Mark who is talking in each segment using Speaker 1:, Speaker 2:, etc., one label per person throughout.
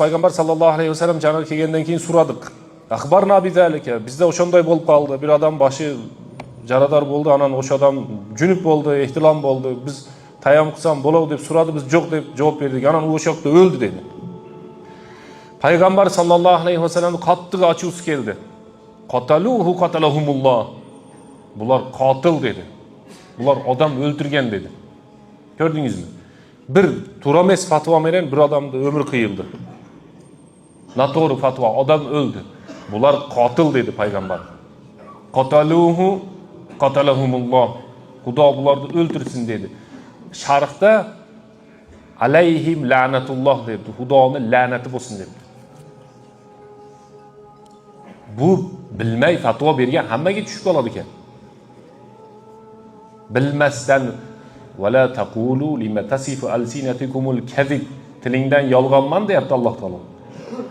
Speaker 1: Пайгамбар саллаллаху алейхи вассалам жаңы келгенден кийин сурадык. Ахбарна бизалика. Бизде ошондой болуп калды. Бир адам башы жарадар болду, анан ошо адам жүнүп болду, ихтилам болду. Биз таяммум кылсам болобу деп сурады, биз жок деп жооп бердик. Анан ошол жакта өлдү деди. Пайгамбар саллаллаху алейхи вассалам катты ачуусу келди. Каталуху каталахумуллах. Булар катыл деди. Булар адам өлтүргөн деди. Көрдүңүзбү? Бир туура эмес фатва менен бир адамды өмүр кыйылды. Noto'g'ri fatvo, odam o'ldi. Bular qotil dedi payg'ambar. Qotaluhu qotalahumulloh. Xudo bularni o'ltirsin dedi. Sharhda alayhim la'natulloh debdi. Xudoni la'nati bo'lsin debdi. Bu bilmay fatvo bergan hammaga tushib qoladi ekan. Bilmasdan vala taqulu lima tasifu alsinatukumul kazib, tilingdan yolg'onman deyapti Alloh taolo.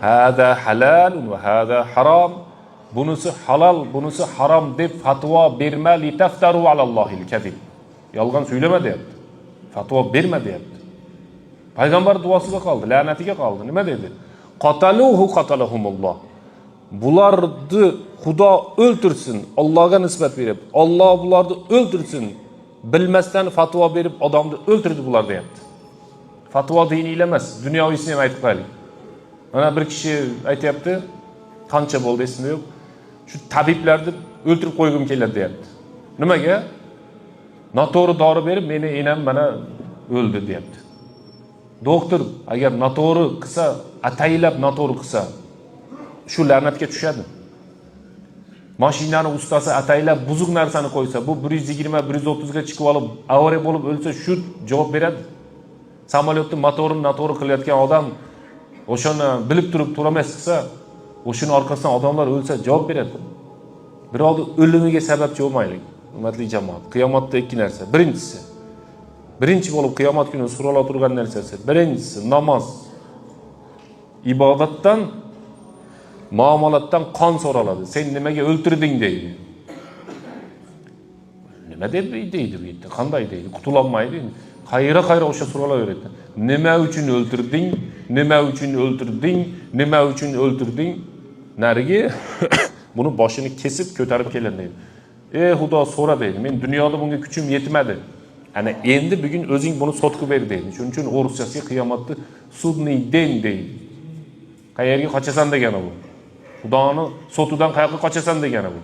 Speaker 1: Hada halalun va hada harom. Bunisi halol, bunisi harom deb fatvo berma, litaftaru alallohil kazib. Yolg'on so'ylama deyapti. Fatvo berma deyapti. Payg'ambar duosiga qoldi, la'natiga qoldi. Nima dedi? Qataluhu qatalahumulloh. Bularni Xudo o'ltirsin, Allohga nisbat berib, Alloh bularni o'ltirsin. Bilmasdan fatvo berib odamni o'ltirdi bular deyapti. Fatvo diniylar emas, dunyoviysini ham aytib qo'yaylik. Mana bir kishi aytyapti, qancha bo'ldi esimda yo'q. Shu tabiblarni o'ltirib qo'ygim keladi deyapti. Nimaga? Noto'g'ri dori berib meni enam mana o'ldi deyapti. Doktor agar noto'g'ri qilsa, ataylab noto'g'ri qilsa, shu la'natga tushadi. Mashinani ustasi ataylab buzuq narsani qo'ysa, bu 120, 130 ga chiqib olib avariya bo'lib o'lsa, shu javob beradi. Samolyotni motorini noto'g'ri qilayotgan odam o'shani bilib turib to'g'ri emas qilsa, o'shani orqasidan odamlar o'lsa javob beradi. Birovni o'limiga sababchi bo'lmaylik, hurmatli jamoat. Qiyomatda ikki narsa. Birinchisi, birinchi bo'lib qiyomat kuni so'rala turgan narsasi, birinchisi namoz. Ibodatdan, muomalatdan qon so'raladi. Sen nimaga o'ltirding deydi. Nima deb deydi bu yerda? Qanday deydi? Qutulolmaydi. Qayra qayra o'sha so'ralaveradi. Nima uchun o'ltirding? Nima uchun o'ltirding? Nima uchun o'ltirding? Narigi buni boshini kesib ko'tarib keladi deydi. Ey Xudo, so'ra deydi. Men dunyoda bunga kuchim yetmadi. Ana endi bugun o'zing buni sud qilib ber deydi. Shuning uchun o'rischasiga qiyomatni судный день deydi. Qayerga qochasan degani bu. Xudoni sotidan qayoqqa qochasan degani bu.